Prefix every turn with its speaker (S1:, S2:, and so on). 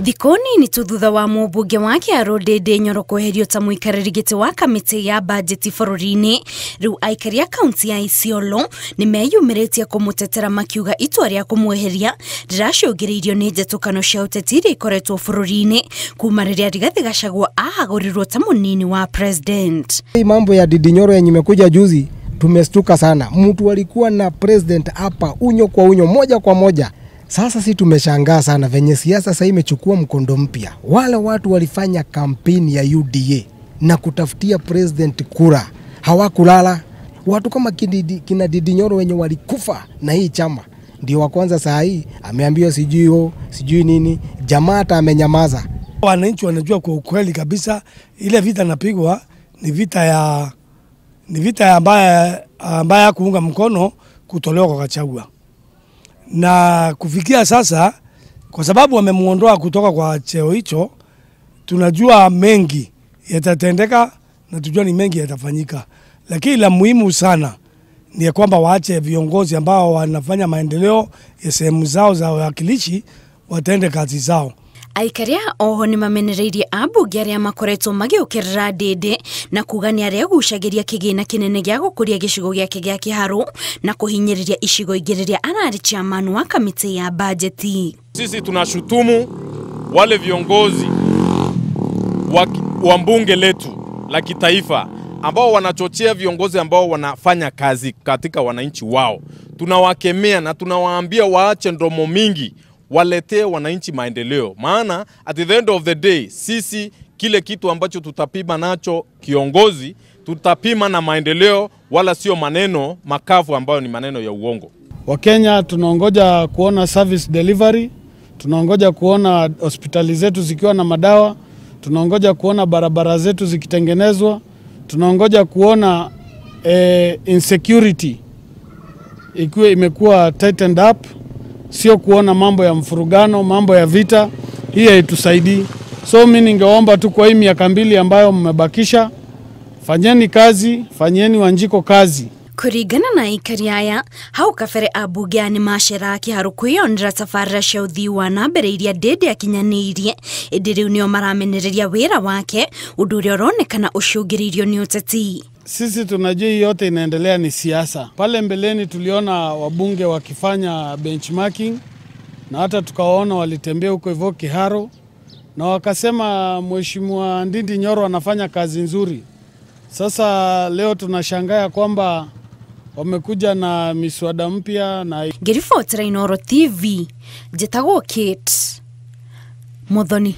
S1: Thikũ nini tu thutha wa mũmbunge wa Kiharu Ndindi Nyoro kweherio ta mũikarĩri gĩtĩ wa kamĩtĩ ya bajeti bũrũri-inĩ, rĩu aikari a kaunti ya Isiolo nĩmeyumĩrĩtie kũmũtetera makiuga itua rĩa kũmweheria rĩracũngĩrĩirio nĩ njatũkano cia ũteti iria ikoretwo bũrũri-inĩ kuma rĩrĩa Rigathĩ Gachagua ahagũrirwo ta mũnini wa president.
S2: Hii mambo ya Ndindi Nyoro yenye imekuja juzi tumestuka sana. Mtu alikuwa na president hapa unyo kwa unyo, moja kwa moja. Sasa si tumeshangaa sana venye siasa sasa imechukua mkondo mpya. Wale watu walifanya kampeni ya UDA na kutafutia president kura, hawakulala. Watu kama kina Ndindi Nyoro wenye walikufa na hii chama ndio wa kwanza saa hii ameambiwa sijui sijui nini, jamaa hata amenyamaza.
S3: Wananchi wanajua kwa ukweli kabisa ile vita napigwa ni vita ambaye kuunga mkono kutolewa kwa Gachagua. Na kufikia sasa, kwa sababu wamemuondoa kutoka kwa cheo hicho, tunajua mengi yatatendeka na tujua ni mengi yatafanyika. Lakini la muhimu sana ni kwamba waache viongozi ambao wanafanya maendeleo ya sehemu zao za wakilishi watende kazi zao.
S1: Aikaria oho nĩ mamenereirie ambunge arĩa makoretwo magĩũkĩrĩra Ndindi na kuga nĩ aregucagĩria kĩgĩna kĩnene gĩa gũkũria gĩcigo gĩake gĩa Kiharu na kũhinyĩrĩria icigo ingĩ rĩrĩa ararĩ chairman wa kamĩtĩ ya bajeti.
S4: Sisi tunashutumu wale viongozi wa mbunge letu la kitaifa ambao wanachochea viongozi ambao wanafanya kazi katika wananchi wao. Tunawakemea na tunawaambia waache ndomo mingi, waletee wananchi maendeleo. Maana at the end of the day sisi kile kitu ambacho tutapima nacho kiongozi, tutapima na maendeleo, wala sio maneno makavu ambayo ni maneno ya uongo.
S5: Wakenya tunaongoja kuona service delivery, tunaongoja kuona hospitali zetu zikiwa na madawa, tunaongoja kuona barabara zetu zikitengenezwa, tunaongoja kuona insecurity ikiwa imekuwa tightened up. Sio kuona mambo ya mfurugano, mambo ya vita, hii haitusaidii. So mimi ningeomba tu kwa hii miaka 2 ambayo mmebakisha, fanyeni kazi, fanyeni Wanjiko kazi.
S1: Kuringana na aikari aya, hau kabere ambunge aya nĩmaceraga Kiharu kwĩyonera tabarĩra cia ũthii wa na mbere iria Ndindi akinyanĩirie, ĩndĩ rĩu nĩo maramenereria wĩra wake, ũndũ ũrĩa ũronekana ũcũngĩrĩirio nĩ ũteti.
S5: Sisi tunajua hii yote inaendelea ni siasa. Pale mbeleni tuliona wabunge wakifanya benchmarking na hata tukaona walitembea huko hivyo Kiharu na wakasema Mheshimiwa Ndindi Nyoro anafanya kazi nzuri. Sasa leo tunashangaa kwamba wamekuja na miswada mpya na
S1: Ngĩribotera Inooro TV, njĩtagwo Kate Muthoni.